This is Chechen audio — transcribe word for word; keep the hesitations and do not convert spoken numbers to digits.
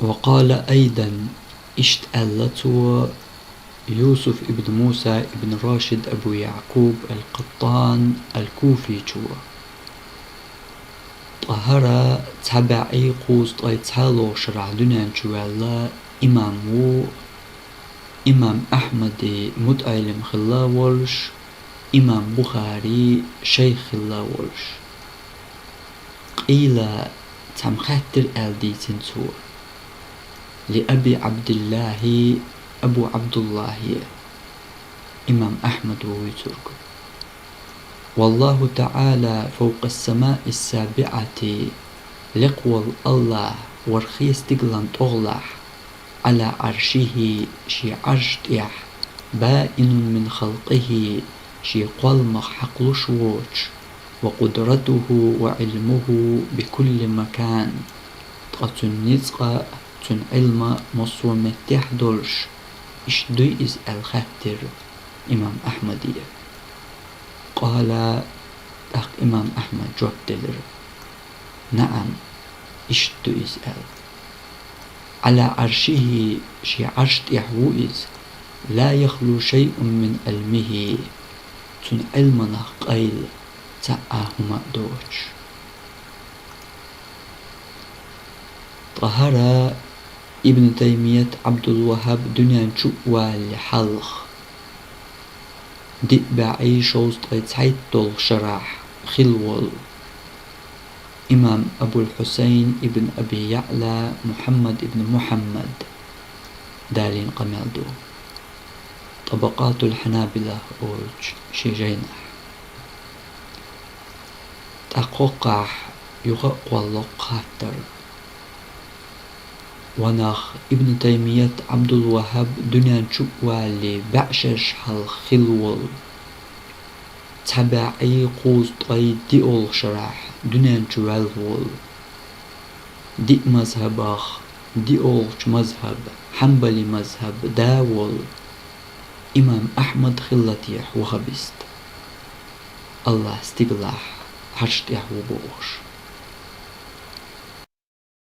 وقال أيضا, иштта аьлла цо, Юсуф ибн Муса ибн Рашид Абу Якъуб аль-Къаттан аль-Куфичо: ткъа хӀара цхьа бӀаьи кхузткъеи цхьоалагӀча шерашкахь дуьнен чу ваьлла имам ву, имам Ахьмади мутаӀеллим хилла волуш, имам Бухарий шайх хилла волуш. قيل, цхьамма хаьттира аьлла дийцина цо: لأبي عبد الله, Абу Ӏабдуллахье, имам Ахьмад ву вуьйцург. والله تعالى فوق السماء السابعة, лекха волу АллахӀ ворхӀе стигалан тӀехула, على عرشه, шен Ӏарш тӀехь, بائن من خلقه, шен кхолламах хьакхалуш воцуш, وقدرته وعلمه بكل مكان, ткъа цуьнан ницкъ а, цуьнан Ӏилма а массо а меттехь долуш, иштта дуй иза аьлла хаьттира имам Ахьмаде. قال, тӀаккха имам Ахьмада жоп делира: نعم, иштта ду иза аьлла. على عرشه, шен Ӏарш тӀехь ву иза, لا يخلو شيء من علمه, цуьнан Ӏилманах къайла цхьа а хӀума а доцуш. Ткъа хӀара Ибн Таймият Ӏабдул-ВаххӀаб дуьнен чу а валале хьалха, диъ бӀаьи шовзткъеи цхьайтталгӀа шарахь хилла волу имам Абул-Хьусайн ибн Аби ЯӀла Мухьаммад ибн Мухьаммад, Далла къамел ду, ТӀабакъатул-Хьанабила олучу шен жайнахь. ТӀаккха хӀокхахь юха а кхоллало хаттар. Ва нах, Ибн Таймият Ӏабдул-ВаххӀаб дуьнен чу а валале бӀе шераш хьалха хилла волу, цхьа бӀаьи кхузткъеи диъалгӀа шарахь дуьнен чу ваьлла волу, диъ мазхӀабах диъалгӀачу мазхӀаб, хьанбали мазхӀаб, да волу имам Ахьмад хилла техьа ваххабист, АллахӀ стигалахь Ӏарш тӀехь ву бохуш.